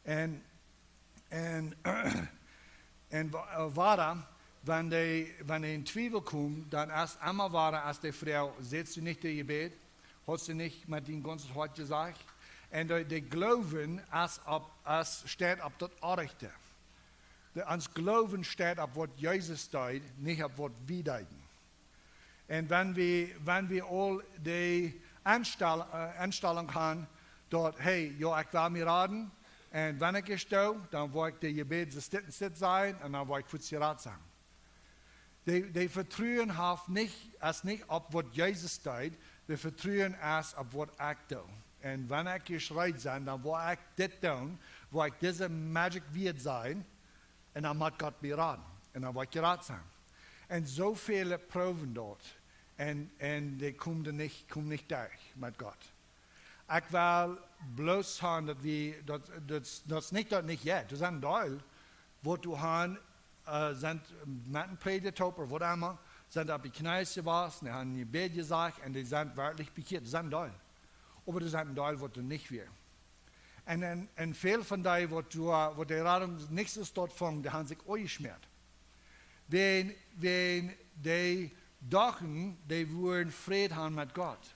Un, un, un wa- eh, wada, wan dee, wan dee en Twiewel komen, dan es emma wada, aus dee Fru, sädst du nich daut Jebäd, hast du nich met dien gaunzet Hoat jesajcht. Un dee, dee Gloowen es opp, es steit opp daut Oajchte. De, ons Gloowen steit opp waut Jesus deed, nich opp waut wie deeden. Un wan wie, wan wie aul de Enstal-, eh, Enstalunk haben, daut, hey, jo, ekj well mie raden, un wan ekj ieescht doo, dan woa ekj daut Jebäd soo stell un stell sajen, un dan woa ekj fuaz jerat sennen. Dee, dee Vetruen haft nich, es nich opp waut Jesus deed, dee Vetruen es opp waut ekj doo. Un wan ekj ieescht reed sie, dan woa ekj dit doonen, woa ekj dise magic Wieed sajen, un dan mott Gott mie raden. Un dan woa ekj jerat sennen. Un soo väle proowen daut. Un, un dee komen nich, komen nich derch met Gott. Ekj well bloos sajen, daut wie, daut, daut, daut es nich, daut nich jeit. Doa sent Deel, waut doa han, eh, sent met een Prädja toop ooda waut emma, sent opp de Kjnees jewast, dee han een Jebäd jesajcht un dee sent werkjlich bekjieet. Doa sent Deel. Oba doa sent Deel, waut doa nich wieren. Un, un, un väl von dee, waut doa, waut de Radunk nich soo stoakj fungen, dee han sikj aunjeschmäat. Wan, wan dee dochten, dee wudden Fräd haben met Gott.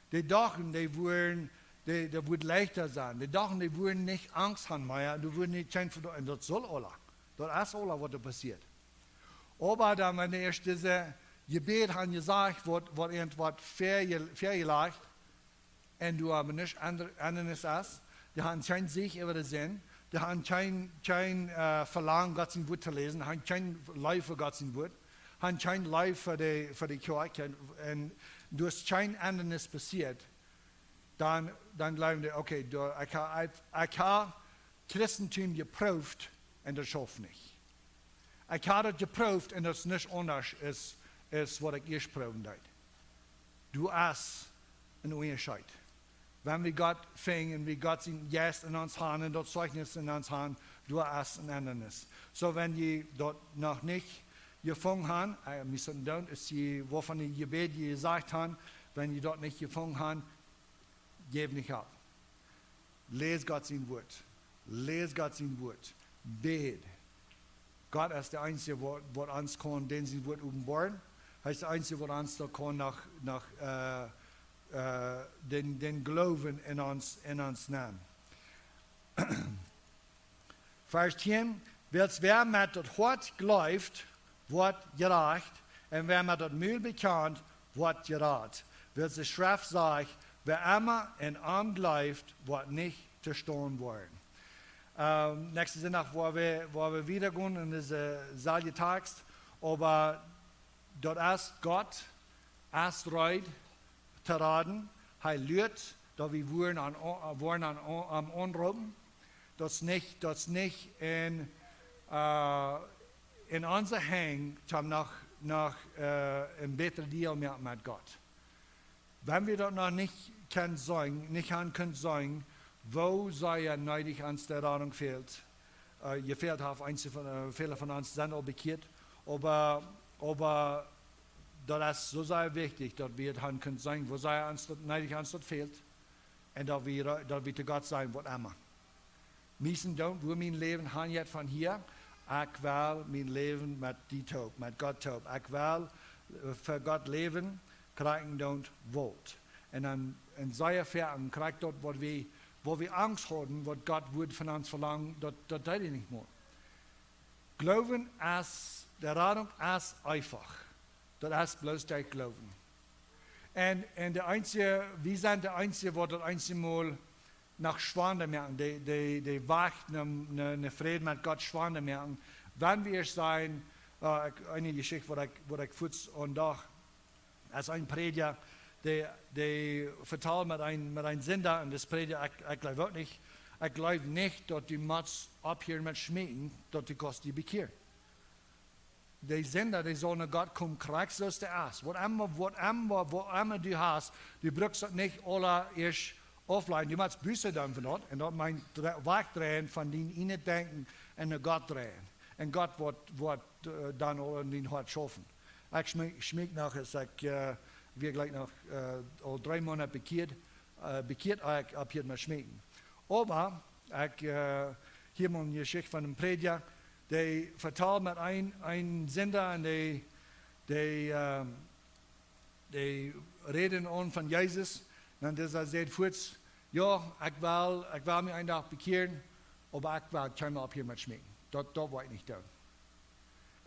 Dee dochten, dee wudden, dee, dee wudd leichta sennen. Dee dochten, dee wudden nich Angst haben mea, dee wudden nich kjeen Vedo-, un daut saul aula. Daut es aula, waut doa passieet. Oba dan, wan dee ieescht dise Jebäd han jesajcht, woat, woat irjentwaut väaje-, väajelajcht, un doa oba nuscht aundret, aundret es, dee han kjeen Siech äwa de Sind, dee han kjeen, kjeen, eh, Velangen, Gott sien Wuat to läsen, han kjeen Leew fa Gott sien Wuat, han kjeen Leew fa de, fa de Kjoakj, un, un doa es kjeen Endrunk passieet. dan, dan jleewen dee, okay, doa, ekj ha, ekj, ekj ha Christentum jeprooft un daut schauft nich. Ekj ha daut jeprooft un daut es nuscht aundasch aus, aus waut ekj ieescht proowen deed. Doa es een Unjascheet. Wan wie Gott finjen, wie Gott sien Jeist en ons han un daut Zeichnis en ons han, doa es een Endanis. Soo, wan jie daut noch nich jefungen han, äh, mie sent doont, es jie, woavon jie Jebäd jesajcht han, wan jie daut nich jefungen han, jäw nich opp. Läs Gott sien Wuat. Läs Gott sien Wuat. Bäd. Gott es de eensje, waut, waut ons kaun, dän sien Wuat openboaren. Hee es de eensje, waut ons doa kaun no, no, äh, äh, dän, dän Gloowen en ons, en ons nämen. Varsch tieen: Wiels wäa met daut Hoat jleeft, woat jerajcht, un wäa met daut Mul bekjant, woat jerat. Wiels de Schreft sajcht: Wäa emma aun am jleeft, woat nich to stonen woaren. Ähm, näakjsten Sindach, woa wie, woa wie wieda gonen en dise selwje Tekjst, oba daut es, Gott es reed to raden. Hee luat, daut wie woaren aun, woaren aun, aun, aunroopen. Daut es nich, daut es nich en, äh, en onse Henj, om noch, noch, äh, een bätret Deal moaken met Gott. Wan wie daut noch nich kjennen seenen, nich han kunt seenen, woo sea needich ons de Radunk fält, äh, jefält haft, eenje von, äh, väle von ons sent aul bekjieet, oba, oba daut es soo sea wichtich, daut wie daut han kunt seenen, woo sea ons daut, needich ons daut fält, un daut wie, daut wie to Gott sajen, waut emma. Mie sent doont, woo mien Läwen hanjeit von hia, ekj well mien Läwen met die toop, met Gott toop. Ekj well, äh, fa Gott läwen, krakjt doont waut. Un dan, un sea foaken krakjt daut, waut wie, waut wie Angst hauden, waut Gott wudd von ons velangen, daut, daut deed hee nich mea. Gloowen es, de Radunk es eefach. Daut es bloos derch Gloowen. Un, un de eensje, wie sent de eensje, waut daut eensjemol noch schwanda moaken, dee, dee, dee wacht ne, ne, ne Fräd met Gott schwanda moaken. Wan wie ieescht seenen, äh, ekj, eene Jeschicht, waut ekj, waut ekj fuaz aun docht, aus een Prädja, dee, dee vetald met een, met een Sinda, un dis Prädja, ekj, ekj jleew uk nich, ekj jleew nich, daut du motst opphieren met schmeeken, daut du kaust die bekjieren. De Sinda, dee saul no Gott komen, krakjt soo aus dee es. Waut emma, waut emma, waut emma du hast, du brukst daut nich aula ieescht auflajen. Du motst Buße doonen von daut. Un daut meent dre-, wajchdreien von dien ieejnet Denkjen un no Gott dreien. Un Gott woat, woat, äh, dan aul en dien Hoat schaufen. Ekj schmeek, schmeek noch, es ekj, äh, wia jlikj noch, äh, aul dree Moonat bekjieet, äh, bekjieet, ekj opphield met schmeeken. Oba ekj, äh, hia mol eene Jeschicht von een Prädja, dee vetald met een, een Sinda un dee, dee, ähm, dee räden aun von Jesus. Un dee säd fuaz: "Jo, ekj well, ekj well mie een Dach bekjieren, oba ekj well kjeenmol opphieren met schmeeken. Daut, daut well ekj nich doonen."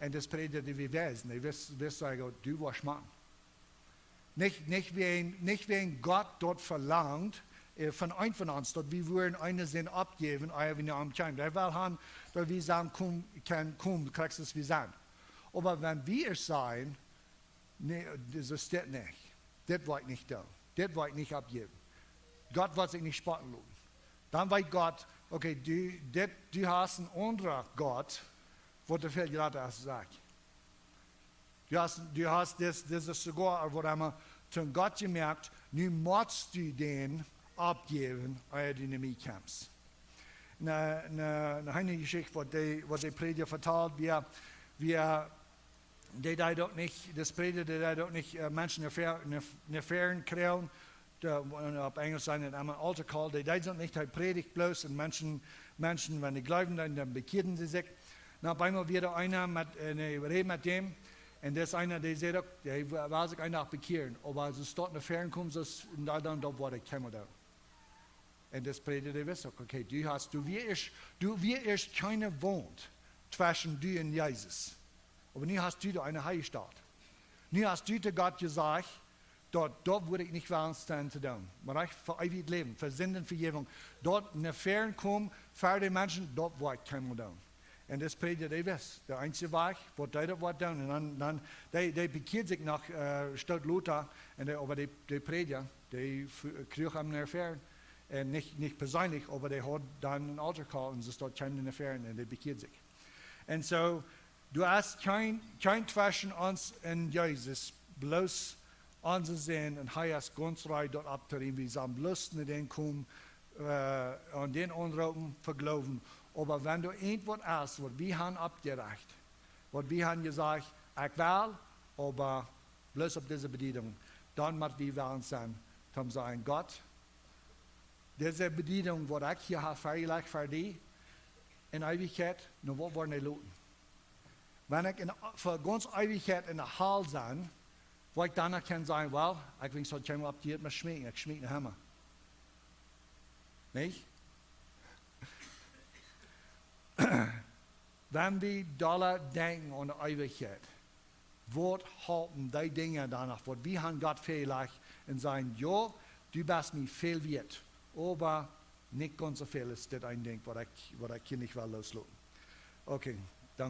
Un dis Prädja, dee wia wies, dee wist, wist sea goot, du woascht schmeeken. Nich, nich wäajen, nich wäajen Gott daut velangt, äh, von een von ons, daut wie wudden eene Sind oppjäwen, ea wie no am kjeemen. Hee well han, daut wie sajen kjennen, kjennen komen, krakjt soo aus wie sent. Oba wan wie ieescht sajen: "Nä, dit es dit nich. Dit well ekj nich doonen. Dit well ekj nich oppjäwen." Gott woat sikj nich spotten loten. Dan weet Gott: "Okay, du, dit, du hast een aundra Gott, waut väl jrata es aus ekj. Du hast, du hast dit, dit es soogoa, ooda waut emma, to Gott jemoakt, nu motst du dän oppjäwen, ea du no mie kjemst." Ne, ne, ne eene Jeschicht, waut dee, waut dee Prädja vetald, wia, wia, dee deed uk nich, dis Prädja, dee deed uk nich, äh, Menschen no väaren, no, no väaren kjrieen, dee, opp Enjlisch sajen see daut emma altar call, dee deed daut nich, hee prädicht bloos un Menschen, Menschen, wan dee jleewen, dan, dan bekjieeden see sikj. Nu, opp eemol wia doa eena met, äh, dee räd met däm, un dis eena, dee säd uk, hee wa-, wull sikj een Dach bekjieren, oba soo stoakj no väaren komen, soo aus, un dan, dan, daut wudd ekj kjeenmol doonen. Un dis Prädja, dee wist uk, okay, du hast, doa wia ieescht, doa wia ieescht kjeene Waunt tweschen die un Jesus. Oba nu hast du doa eene hajestalt. Nu hast du to Gott jesajcht, daut, daut wudd ekj nich wellen stonen to doonen. Oba ekj, fa eewjet Läwen, fa Sindenvejäwunk, daut no väaren komen, ver de Menschen, daut wudd ekj kjeenmol doonen. Un dis Prädja, dee wist, de eensje Wajch, waut dee daut woat doonen. Un dan, dan dee, dee bekjieed sikj noch, äh, stoot lota, un dee, oba dee, dee Prädja, dee fu-, kjrieech am nerveren. Un nich, nich perseenlich, oba dee haud dan een altar call un see stoot kjeem nerveren un dee bekjieed sikj. Un soo, du hast kjeen, kjeen tweschen ons un Jesus, bloos onse Sind, un hee es gaunz reed daut opptonämen. Wie sellen bloos no dän komen, äh, un dän aunroopen fa Gloowen. Oba wan doa irjentwaut es, waut wie haben oppjerecht, waut wie haben jesajcht, ekj well, oba bloos opp dise Bediedunk, dan mott wie wellen sennen, toom sajen, Gott, dise Bediedunk, waut ekj hia hab vejelajcht fa die, en Eewichkjeit, nu waut woaren dee loten? Wan ekj en, fa gaunz Eewichkjeit en de Hal sie, woa ekj dan noch kjennen sajen, well, ekj wensch daut kjeena opp die haft mie jeschmäten, ekj schmäat noch emma. Nich? Wan wie dolla denkjen aun de Eewichkjeit, waut halpen dee Dinja dan noch, waut wie haben Gott vejelajcht un sajen, jo, du best mie väl wieet, oba nich gaunz soo väl aus dit eene Dinkj, waut ekj, waut ekj hia nich well loosloten. Okay.